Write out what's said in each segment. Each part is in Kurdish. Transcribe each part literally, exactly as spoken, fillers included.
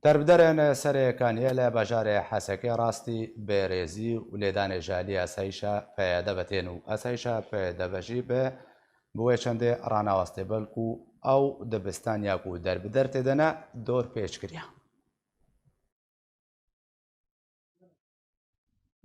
Derbderên Serê Kaniyê li bajarê Hesekê rastî bêrêzî û lêdanê ji aliyê Esayîşa P Y D ve tên û Esayîşa P Y D ve jî bi, bi wê çendê ranawastê, belkû ew dibistaniya ku derbider tê de ne, dor pêç kiriye.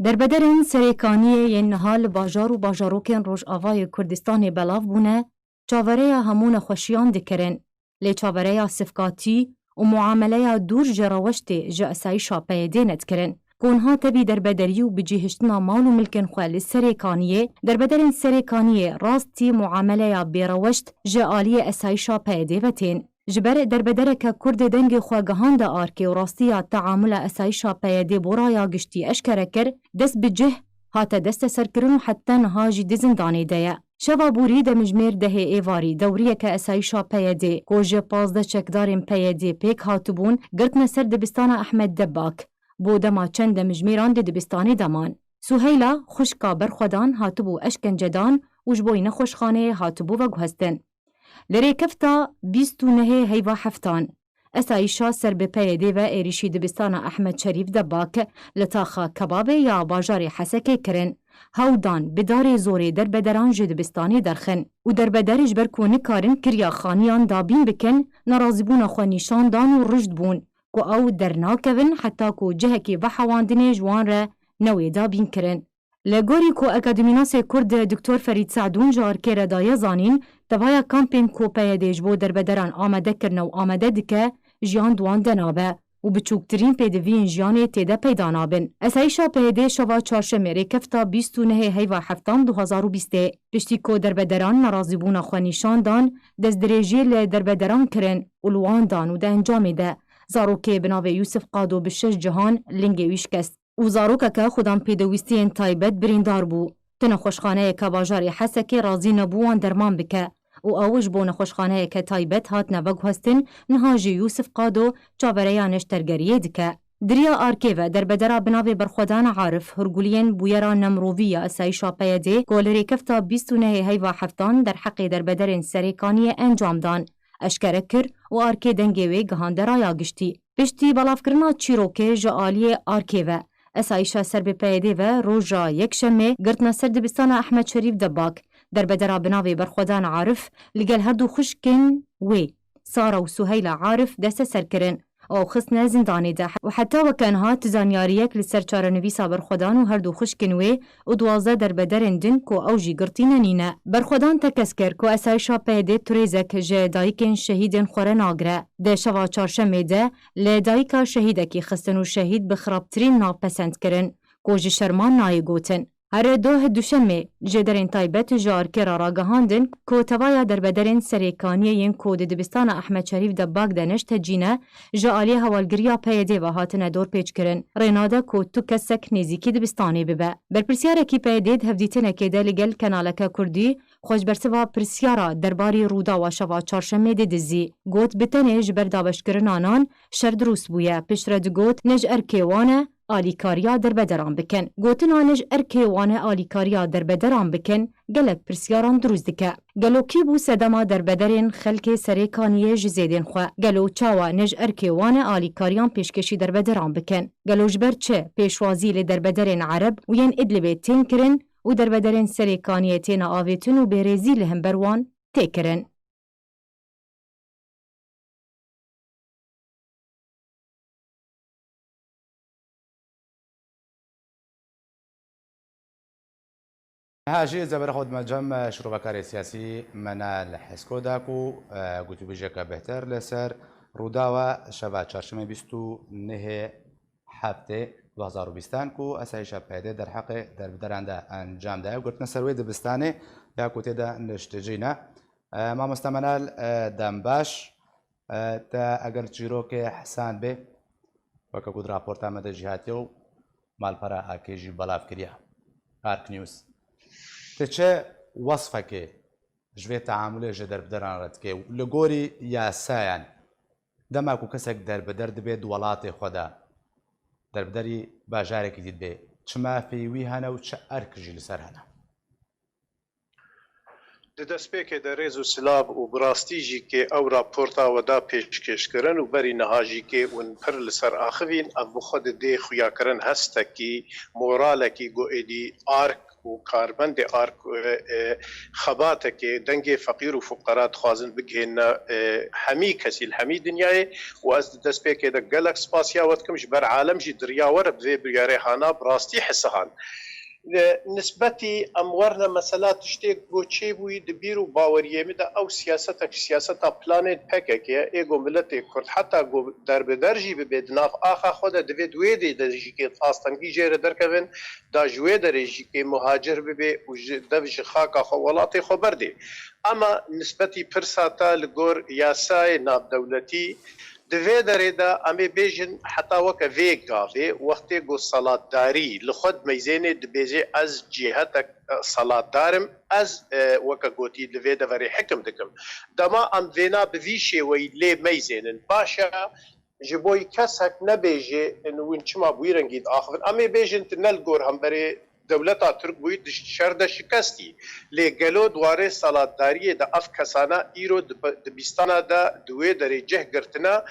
Derbederên Serê Kaniyê yên niha li bajar û bajarokên Rojavayê Kurdistanê belav bûne, çavereya hemû nexweşiyan dikirin. Lê çavereya sivkatî û muameleya dûr ji rewiştê ji Esayîşa P Y D nedikirin. Ku niha tevî derbedarî û bicihiştina mal û milkên xwe li Serê Kaniyê, derbederên Serê Kaniyê rastî muameleya bêrewişt ji aliyê Esayîşa P Y D ve tên. Ji ber derbedereke Kurd dengê xwe gihande arkê û rastiya teamula Esayîşa P Y D bo raya giştî eşkere kir, dest bi cih hate desteserkirin û heta niha jî di zindanê de ye. Şeva borî demjimêr dehê êvarî dewriyeke Esayîşa P Y D ku ji pazdeh çekdarên P Y D pêk hatibûn, girtine ser dibistana Ehmed Debak. Bo dema çend demjimêran di dibistanê de man. Suheyla, xwişka berxwedan, hatibû eşkencedan û ji bo nexweşxaneyê hatibû veguhestin. Li rêkefta bîst û nehê heyva heftan, Esayîşa ser bi P Y D ve êrîşî dibistana Ehmed Şerîf Debak li taxa Kebabê ya bajarê Hesekê kirin. Hewdan bi darê zorê derbederan ji dibistanê derxin û derbeder ji ber ku nikarin kiriya xaniyan dabîn bikin, nerazîbûna xwe nîşan dan û rûşt bûn ku ew dernakevin heta ku cihekî vehewandinê ji wan re newê dabîn kirin. Li gorî ku akademînasê Kurd Doktor Ferîd Sadûn ji arkê re daye zanîn, tevaya kampên ku P Y D ji bo derbederan amade kirine û amade dike, jiyan di wan de nabe û biçûktirîn pêdiviyên jiyanê tê de peyda nabin. Esayîşa P Y D şeva çarşemê rêkefta bîst û nehê heyva heftan du hazar û bîstê, piştî ku derbederan nerazîbûna xwe nîşan dan, destdirêjiyê li derbederan kirin û li wan dan û di encamê de zarokê bi navê Yûsif Qado bi şeş cihan lingê wî şikest. û zarokeke xudan pêdewîstiyên taybet birîndar bû. Ti nexweşxaneyeke bajarê Hesekê razî nebû wan derman bike û ew ji bo nexweşxaneyeke taybet hatine veguhestin, niha jî Yûsif Qado çavereya neştergeriyê dike. Di riya arkê ve derbedera bi navê Berxwedan Arif hûrguliyên bûyera nemirovî ya Esayîşa P Y D ku li rêkefta bîst û nehê heyva heftan derheqê derbederên Serê Kaniyê encam dan, eşkere kir û arkê dengê wê gihande raya giştî. Piştî belavkirina çîrokê ji aliyê arkê ve, Esayîşa ser bi P Y D ve roja Yekşemê girtine ser dibistana Ehmed Şerîf Debak. Derbedera bi navê Berxwedan Arif li gel her du xwişkên wê, Sara û Suheyla Arif, desteser kirin û ew xistine zindanê de û heta weke niha ti zanyariyek li ser çarenivîsa Berxwedan û her du xwişkên wê û duwazdeh derbederên din ku ew jî girtîne nîne. Berxwedan tekez kir ku Esayîşa P Y D tu rêzek ji dayikên şehîdên xwe re nagire. Di şeva çarşemê de li dayika şehîdekî xistin û şehîd bi xirabtirîn nav pesend kirin ku ji şerman nayê gotin. Her doh duşemê ji derên taybet ji arkê re ragihandin ku tevaya derbederên Serê Kaniyê yên ku di dibistana Ehmed Şerîf Debak de neştecîne, ji aliyê hewalgiriya P Y D ve hatine dorpêçkirin. Rê nade ku tu kesek nêzîkî dibistanê bibe. Berpirsyarek P Y D di hevdîtinekê de li gel kanaleke kurdî xwe ji bersiva pirsyara derbarî Rûdawa şeva çarşemê didizî. Got, bi tenê ji ber dabeşkirina nan şer dirûst bûye. Piştre digot, ne ji erkê wan e alîkariya derbederan bikin. Gotina ne ji erkê wan e alîkariya derbederan bikin, gelek pirsyaran dirûst dike. Gelo kî bû sedema derbederên xelkê Serê Kaniyê ji zêdên xwe? Gelo çawa ne ji erkê wan e alîkariyan pêşkêşî derbederan bikin? Gelo ji ber çi pêşwazî li derbederên Ereb û yên Idlibê tên kirin û derbederên Serê Kaniyê têne avêtin û bêrêzî li hember wan tê kirin? Niha jî ez ê berê xwe dime cem şirovekarê siyasî Menal Heskoda ku, e, gotûbêjeke bêhtir li ser Rûdawa şeva çarşemê bîst û nehê heftê du hazar û bîstan ku Esayîşa P Y D derheqê derbideran de encam daye û girtine ser wê dibistanê ya ku tê de niştecî ne. E, mamoste Menal, e, dem baş. E, te eger çîrokê Hesen bê, weke ku di raporta me de jî hatiye û malpera Arkê jî belav kiriye, Ark News, te çi wesfekê ji vê teamulê ji derbideran re dike û li gorî yasayan, dema ku kesek derbeder dibe di welatê xwe de, derbiderî bajarekî dî dibe, çi mafê wî hene û çi erk jî li ser hene? Di destpêkê de rêz û silav û bi rastî jî kê ew raporta we da pêşkêşkirin û berî niha jî kê hûn pir li ser axivîn, ev bi xwe didê xuyakirin hestekî, moralekî ku êdî ARK û karmendê ARK, e, e, xebatekê, dengê feqîr û fuqera dixwazin bigihêne, e, hemî kesî li hemî dinyayê. Û ez di destpêkê de gelek spasiya we dikim, ji ber alem jî di riya we re bi vê biryarê hana bi rastî hesihan. E, nisbetî em werine mesela tiştê ku çêbûyî di bîr û baweriyê min de ew siyasetek, siyaseta planên P K K ye, ê ku miletê Kurd heta ku derbider jî bibe di nav axa xwe de, divê di wê dê de jî kê astengî jê re derkevin, da ji wê derê jî kê muhacir bibe û ji dev ji xaka xwe welatê xwe berdê. Ama nisbetî pirsa te li gor yasayê navdewletî, di vê derê de em ê bêjin heta weke vê gavê, wextê ku salatdarî li xwe dimeyzênê, dibêjê ez cîhetek, e, salatdar im, ez, e, weke gotî li vê deverê hikim dikim. Dema em vêna bi vî şêweyî lê meyzênin, baş e, ji bo kesek nebêjê, in win çima bi wî rengî diaxivin. Em ê bêjin tu ne li gor hemberê dewleta Tirk bûyî, di şer de şikestî. Lê gelo di warê salatdariyê de ev kesana îro di, di bîstana de di wê derê cih girtine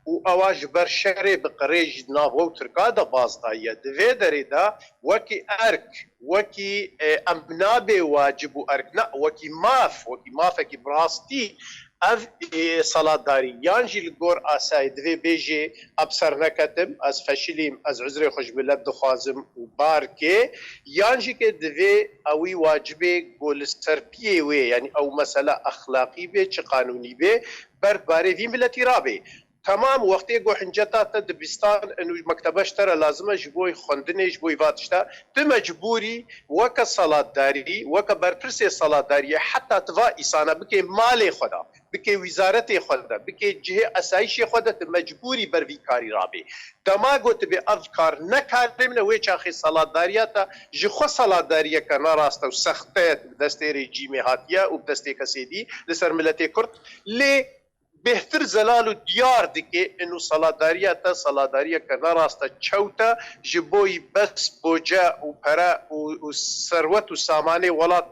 û ewa ji ber şerê bi qirê jî di nav we û Tirka de baz dayiye. Di vê derê de wekî erk, wekî, e, em nabê wacib û erk, na, wekî maf, wekî mafekî bi rastî ev, e, salatdarî, yan jî li gor asayê divê bêjê, em ser neketim, ez feşilîm, ez uzrê xwe ji milet dixwazim û barkê, yan jî ke divê ewî wacibê ku li ser piyê wê, yanî ew mesela exlaqî bê, çi qanûnî bê, ber barê vî miletî rabê. Temam, wextê ku hinceta te dibistan in û mektebe ji te re lazim e ji bo xwendinê, ji bo va tişta, tu mecbûrî weke salatdarî, weke berpirsê salatdariyê, heta tu va îsana bikê malê xwe de, bikê wîzaretê xwe de, bikê cihê esayîşê xwe de, tu mecbûrî ber vî karî rabê. Dema got tu bê ev kar ne karê min e, wê çaxê salatdariya te ji xwe salatdariyeke narast e û sexte ye, bi destê rejîmê hatiye û bi destê kesê dî li ser miletê Kurd. Lê bêhtir zelal û diyar dike ino salatdariya te, salatdariyeke narast e, çewt e, ji bo yî bes boce û pere û, û serwet û samanê welat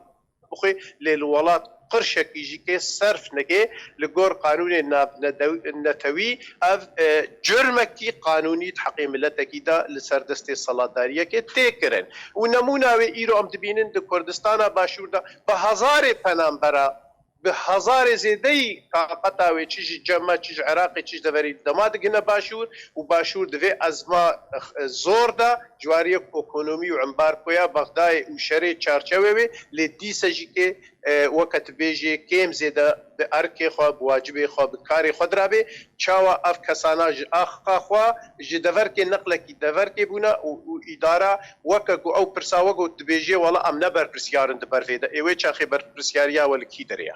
bixwe, lê li welat qirşekî jî kê serf neke, li gor qanûnê navnetewî ev, e, curmekî qanûnî di heqê miletekî de li ser destê salatdariyekê tê kirin. Û nemûna wê îro em dibînin di Kurdistana Başûr de bi hezarê penambera, bi hezarê zêdeyî taqeta wê çi ji Cem e, çi ji Iraqê, çi ji deverê dema digihine Başûr û Başûr di vê ezma, e, zor de, ji wariyê ekonomî û embargoya Bexdayê û şerê çarçewê wê, lê dîse jî kê, e, weke tu bêjê kêm zêde bi erkê xwe, bi wacibê xwe, bi karê xwe dirabê, çawa ev kesana ji axa xwe, ji deverkê neqlekî deverkê bûne û, û îdara weke ku ew pirsa we got dibêjê, wela em ne berpirsyar in di ber vê de. Ê wê çaxê berpirsyariya we li kî derê ye?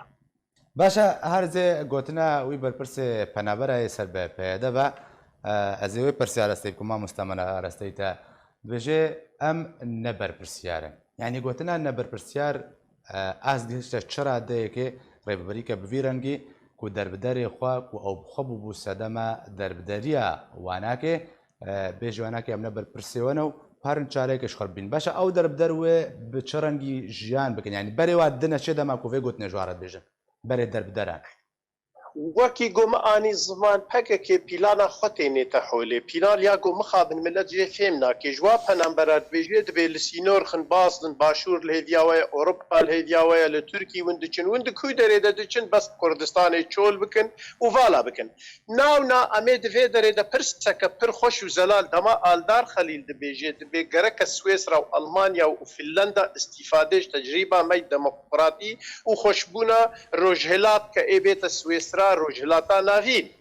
Baş e, her zê gotina wî berpirsê penabera yê ser be P Y D be, e, ez ê wê pirsyar estê bikim, mamoste me aresteyî te. Dibêje, em ne berpirsyar in. Yanî gotina ne berpirsyar, e, ez gihişte çi radeyekê rêveberî ke bi vî rengî ku derbiderê xwe ku ew bi xwe bûbû sedema derbideriya wanakê, e, bêjî wanakê em ne berpirsê we ne û parin çareyekê ji xwe bînin. Baş e, ew derbider wê bi çi rengî jiyan bikin? Yanî berê wa dine çê dema ku vê gotinê ji wan re dibêjin? Berê derbideran. Wekî ku min anî ziman, P K K pîlana xwe tênête holê. Pîlan ya ku mixabin milet jê fêm nake. Ji wa penambera dibêje, dibê li sînor xin baz din, Başûr li hêviya we ye, Ewropa li hêviya we ye, li Tirkî win diçin, win di ku derê de diçin, bes Kurdistanê çol bikin û vala bikin. Nawna em ê di vê derê de pirseke pir xweş û zelal dema Aldar Xelîl dibêje, dibê gereke Swêsra û Almanya û Finlanda îstîfade ji tecrîba me yê demokratî û xweşbûna Rojhilat ke ê bête Swêsra, Rojhilata Navîn.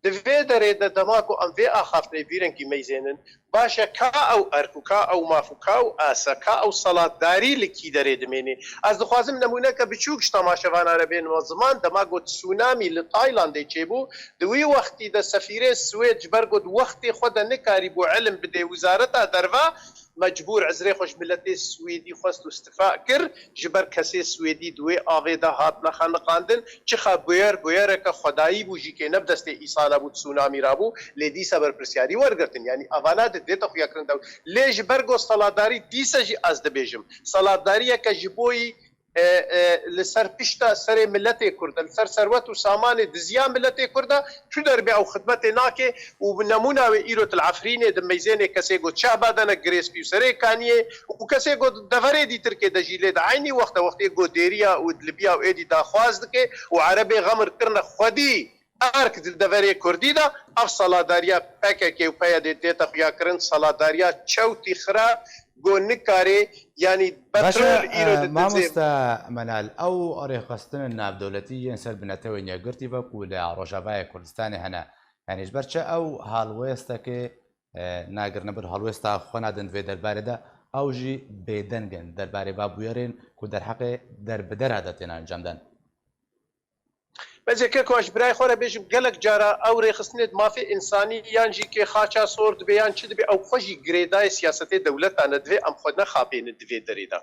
Di vê derê de dema ku em vê axaftinê vî rengî meyzênin, baş e ka ew erk û ka ew maf û ka ew asa, ka ew salatdarî li kî derê dimêne? Ez dixwazim nemûneke biçûk ji temaşevana re bênim ziman. Dema got tsunamî li Taylandê çêbû, di wî wextî de sefîrê Swêd ji ber got wextê xwe de nikarîbû ilim bidê wizareta derve, mecbûr izrê xwe ji miletê Swêdî xwest û istifa kir. Ji ber kesê Swêdî di wê avê de hatine xeniqandin. Çixa bûyer, bûyereke xwedayî bû jî kê ne bi destê îsana bû, tsunamî rabû, lê dîsa berpirsyarî wergirtin. Yanî evana di dête xuyakirin de. Lê ji ber ku salatdarî dîsa jî ez dibêjim, salatdariyeke ji bo yî e, e, li ser pişta serê miletê Kurd e, li ser serwet û samanê diziya miletê Kurd e, tu derbe ew xidmetê nake û bi nemûna wê îro til Efrînê di meyzênê kesê got çehba dene girêspî û serê kaniyê û kesê got deverê dîtirkê de jî lê di eynî wexta wextê got dêriya û di Libya û êdî daxwaz dike û Erebê xemir kirine xwedî erk di deverê Kurdî de ev saladariya P K K û P Y D tête xuyakirin, saladariya çewtî xira got nikarê, yanî Baş e, petrol îro e, di dizê. Mamoste Menal, ew rêxistinên navdewletî yên ser bi netewên yekgirtî ve ku li Rojavayê Kurdistanê hene, yanî ji ber çi ew halwêstekê, e, nagirine bir halwêsta xwe nadin vê derbarê de, ew jî bêdeng in derbarê va bûyerên ku derheqê derbidera de têne encamdan? Ez ê keko ji birayê xwe re bêjim, gelek cara ew rêxistinê di mafê însanî yan jî kê xaça sor dibe yan çi dibe, ew xwe jî girêdayê siyasetê dewletan e, divê em xwe nexapênin di vê derê de.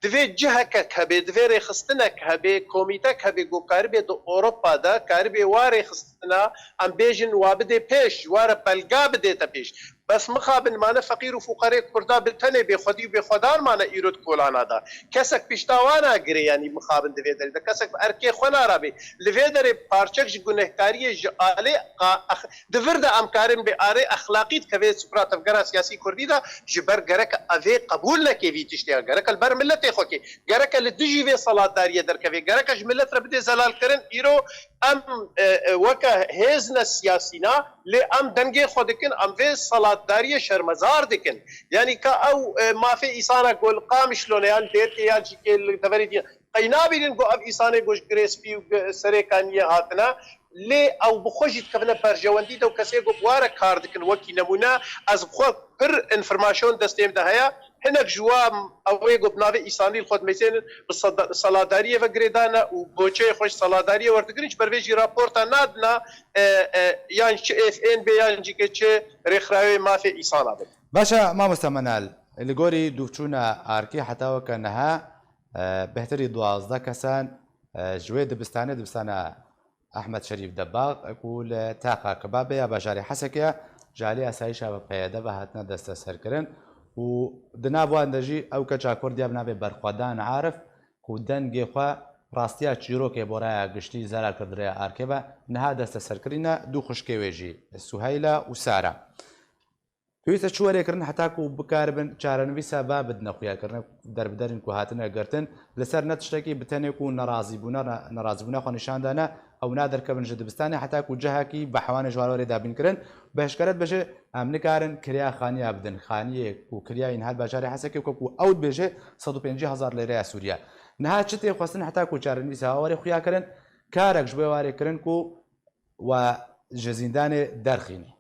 Divê cihekek hebe, divê rêxistinek hebe, komîtek hebe ku karibe di Ewropa de, karibe wa rêxistina, em bêjin, wa bidê pêş, ji wa re belga bidête pêş. Bes mixabin mane feqîr û fuqerê Kurda bi tenê bêxwedî û bêxwedan mane îro di kolana de. Kesek pişta wan nagire, yanî mixabin di vê derê de. Kesek bi erkê xwe narabe. Li vê derê parçek ji gunehkariyê ji alê qa-, ex-, di vir de em karin bê arê exlaqî dikeve sifra tevgera siyasî Kurdî de, ji ber gereke evê qebûl neke vî tiştê ya. Gereke li ber miletê xwe kê. Gereke li dijî vê salatdariyê derkeve. Gereke ji milet re bidê zelalkirin. Îro em, e, e, weke hêzne siyasîna, lê em dengê xwe dikin, em vê salatdariyê şermezar dikin. Yanî ka ew, e, mafê îsana ku li Qamişlo ne, yan Dêrkê, yan jî kê li deverê diye, qey nabînin ku ev îsanê ku ji Girêspî û gi-, Serêkaniyê hatine, lê ew bi xwe jî dikevine berjewendî de û kesê ku bi wa re kar dikin, wekî nemûne, ez bi xwe pir înformasyon destê min de heye, hinek ji wan ew ê ku bi navê îsanî li xwe dimeyzênin, bi sada-, saladariyê ve girêdane û boçeyê xwe ji saladariyê werdigirin, ji ber vê jî raporta nadina, e, e, yan çi F N bê yan jî ke çi rêxirawê mafê îsana bin. Baş e, mamoste Menal, li gorî dûvçûna arkê heta weke niha, e, bêhtirî duwazdeh kesan, e, ji wê dibistanê, dibistana Ehmed Şerîf Debax, ku li Taqa Kebabê ya bajarê Hesekê ye, ji alî asayîşa ve P Y D ve hatine desteserkirin û di nav wan de jî ew keça Kurd ya bi navê Berxwedan Arif, ku dengê xwe rastiya çîrokê bo raya giştî zelal kir di rêya arkê ve, niha desteserkirî ne, du xwişkê wê jî, Suheyla û Sara. Pêwîst e çi were kirin heta ku bikaribin çarenivîsa va bidine xuyakirinê, derbiderên ku hatine girtin, li ser ne tiştekî bi tenê ku nerazîbûna, nerazîbûna xwe nîşan dane, ew naderkevin ji dibistanê heta ku cihekî behwanê ji wan were dabînkirin. Bi eşkere dibêje, em nikarin kiriya xaniya bidin. Xaniyê ku kiriya yîn her bajarê Hesekê, weke ku ew dibêje, sed û pêncî hezar lêreya Sûriye. Niha çi tê xwestin heta ku çarenivîsa wa were xuyakirin, karek ji wê warê kirin ku we ji zîndanê derxînî.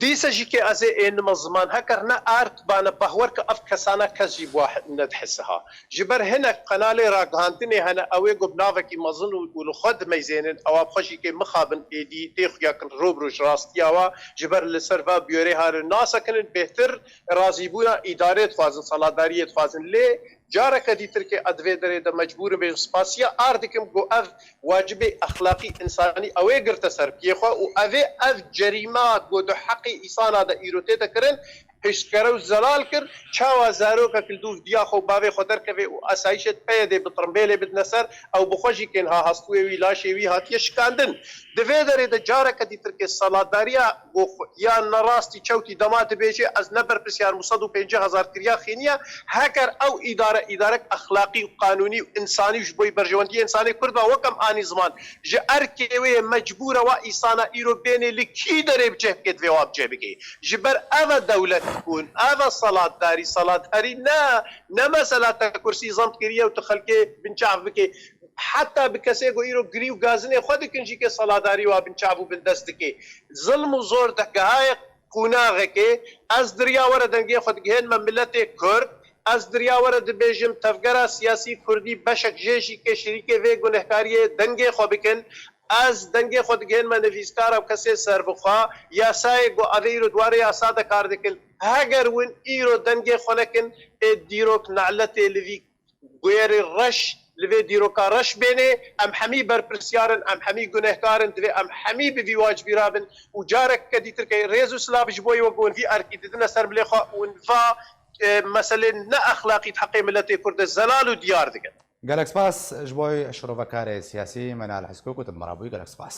Dîse jî kê ez ê ênime ziman, heker ne erd bane, bahwer ke ev kesana kes jî bi wa nedihisiha. Ji ber hinek qenalê ragihandinê hene, ew ê ku bi navekî mezin û, û li xwe dimeyzênin, ewa bi xwe jî kê mixabin êdî tê xuyakin ro bi ro ji rastiya wa, ji ber li ser va bûyerê harin nasekinin, bêhtir razîbûna îdarê dixwazin, saladariyê dixwazin. Lê careke dîtir kê ez di vê derê de mecbûr im bêjim spasiya ard dikim ku ev wacibê exlaqî, însanî ew ê girte ser piyê xwe û ev ê ev cerîma ku di heqê îsana de îro tête kirin, piştgere û zelal kir, çawa zarokek li dûv diya xwe û bavê xwe derkeve û asayîşê di P Y D'ê bi tirimbêlê bidine ser, ew bi xwe jî kên ha hastûyê wî, laşê wî hatiye şikandin. Di vê derê de careke dîtir kê saladariya ku xwe ya nerastî çewtî dema dibêje, ez ne berpirsiyar im û sed û pêncî hezar kiriya xîniye, heger ew îdare, îdarek exlaqî û qanûnî û însanî û ji bo berjewendiyê însanê Kurd ve wek em anî ziman, ji erkê wê ye mecbûr e wa îsana îro bênê li kî derê bi cih bike, divê wa bi cih bike. Ji ber ev e dewlet bûn, ev e salatdarî, salatdarî ne, ne mesela te kursî zend kiriye û tu xelkê binçav bike. Heta bi kesê ku îro girî û gazinê xwe dikin jî ke saladarî wa binçav û bindest dike. Zilm û zor digehaye qûnaxekê, ez diriya were dengê xwe digihênme miletê Kurd, ez diriya were dibêjim tevgera siyasî Kurdî beşek jê jî ke şirîkê vê gunehkariyê dengê xwe bikin, ez dengê xwe digihênme nivîskara û kesê serbixwe, yasayê ku ev ê îro di warê yasa de kar dikin, heger win îro dengê xwe nekin, ê dîrok neletê li vî bûyerê reş li vê dîroka reş bênê, em hemî berpirsiyar in, em hemî gunehkar in, divê em hemî bi vî wacibî rabin û careke dîtir ke rêz û silav ji bo wê ku hûn vî erkî didine ser milê xwe û hûn va e, meselên ne exlaqî di heqê miletê Kurd de zelal û diyar dikin. Gelek spas ji bo şirovekarê siyasî Menal Heskok û tu bi me re bûyî. Gelek spas.